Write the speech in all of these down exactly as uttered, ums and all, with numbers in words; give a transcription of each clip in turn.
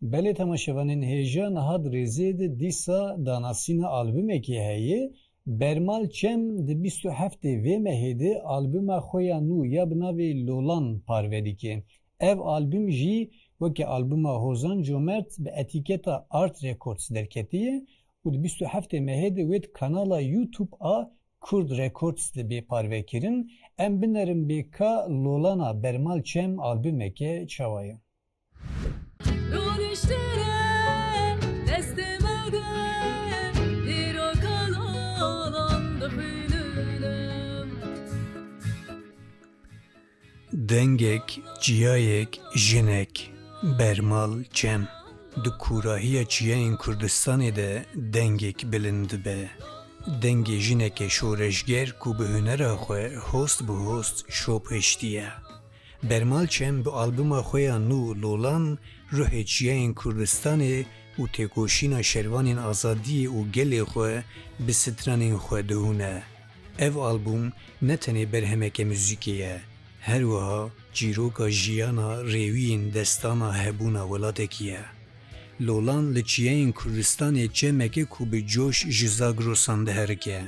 Belê temaşevanên hêja, niha di rêzê de dîsa danasîna albumekê heye. Bermal Çem di bîst û heftê vê mehê de albuma xwe ya nû ya bi navê Lolan parve dike. Ev album jî weke albuma Hozan Comert bi etîketa Art Records derketiye û di bîst û heftê mehê de wê di kanala YouTube a Kurd Records de bê parvekirin. Em binerin bê ka Lolana Bermal Çem albumeke çawa ye. Rûniştire destê me de, dîroka Lolan dixwînim. Dengek, çiyayek, jinek, Bermal Çem. Di kûrahiya çiyayên Kurdistanê de dengek bilind dibe. Dengê jineke şoreşger ku bi hunera xwe host bi host şop hiştiye. Bermal Çem bi albuma xwe ya nû Lolan ruhê çiyayên Kurdistanê û têkoşîna şervanên azadiyê û gelê xwe bi stranên xwe dihûne. Ev albûm ne tenê berhemeke muzîkê ye, her wiha çîroka jiyana rêwiyên destana hebûna welatekî ye. Lolan li çiyayên Kurdistanê çemeke ku bi coş ji Zagrosan diherike.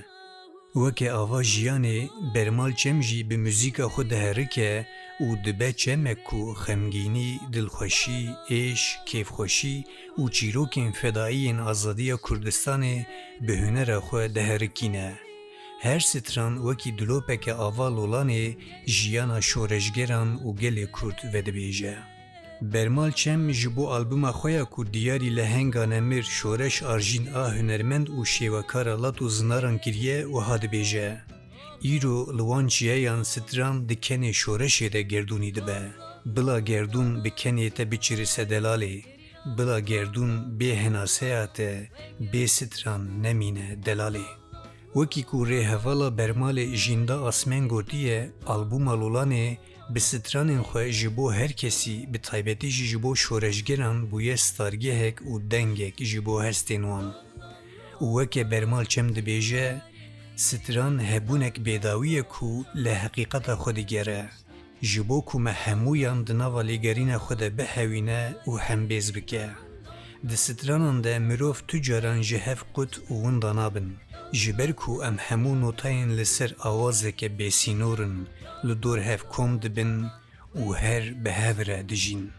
Weke ava jiyanê, Bermal Çem jî bi muzîka xwe diherike û dibe çemek ku xemgînî, dilxweşî, êş, kêfxweşî û çîrokên fedaiyên azadiya Kurdistanê bi hunera xwe diherikîne. Her stran wekî dilopeke ava Lolanê jiyana şoreşgeran û gelê Kurd vedibêje. Bermal Çem ji bo albuma xwe ya ku diyarî Lehenga Nemir Şoreş Arjîn a hunermend û şêwekara lat û zinaran kiriye, wiha dibêje, Îro li wan çiyeyan stran di kenê şoreşê de gerdûnî dibe. Bila gerdûn bi kenê te biçirise delalê. Bila gerdûn bê henaseya te, bê stran nemîne delalê. Wekî ku rêhevala Bermalê Jînda Asmên gotiye, albûma Lolanê bi stranên xwe ji bo her kesî, bi taybetî jî ji bo şoreşgeran bûye stargehek û dengek ji bo hestên wan. Û weke Bermal Çem dibêje, stran hebûnek bêdawî ye ku li heqîqeta xwe digere. Ji bo ku me hemûyan di nava lêgerîna xwe de bihewîne û hembêz bike. Di stranan de mirov tu caran ji hev qut û winda nabin. Ji ber ku em hemû notayên li ser awazeke bêsînor in, li dor hev kom dibin û her bi hev re dijîn.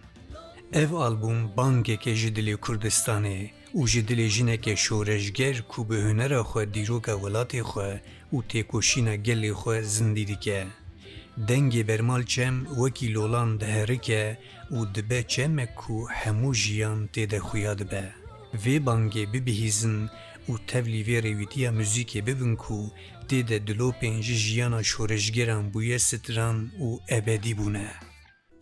Ev albûm bangeke ji dilê Kurdistanê û ji dilê jineke şoreşger ku bi hunera xwe dîroka welatê xwe û têkoşîna gelê xwe zindî dike. Dengê Bermal Çem wekî lolan diherike û dibe çemek ku hemû jiyan tê de xuya dibe. Vê bangê bibihîzin û tevlî vê rêwîtiya muzîkê bibin ku tê de dilopên ji jiyana şoreşgeran bûye stran û ebedî bûne.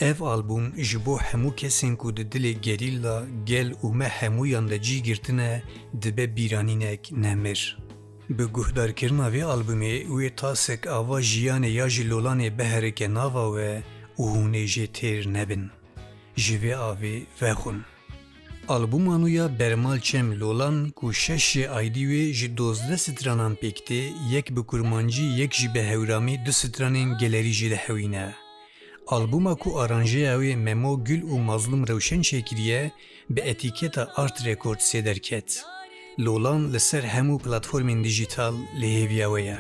Ev albûm ji bo hemû kesên ku di dilê gerîla, gel û me hemûyan de cî girtine, dibe bîranînek nemir. Bi guhdarkirina vê albûmê wê tasek ava jiyanê ya ji lolanê biherike nava we û hûn ê jê têr nebin. Ji vê avê vexwin. Albûma nû ya Bermal Çem Lolan ku şeş jê aydî wê ji dozdeh stranan pêk tê, yek bi kurmancî, yek jî bi hewramî, du stranên gelerî jê dihewîne. Albûma ku aranjeya wê Memo Gul û Mazlûm Rewşen çêkiriye, bi etîketa Art Recordsê derket. Lolan li ser hemû platformên dîjîtal li hêviya we ye.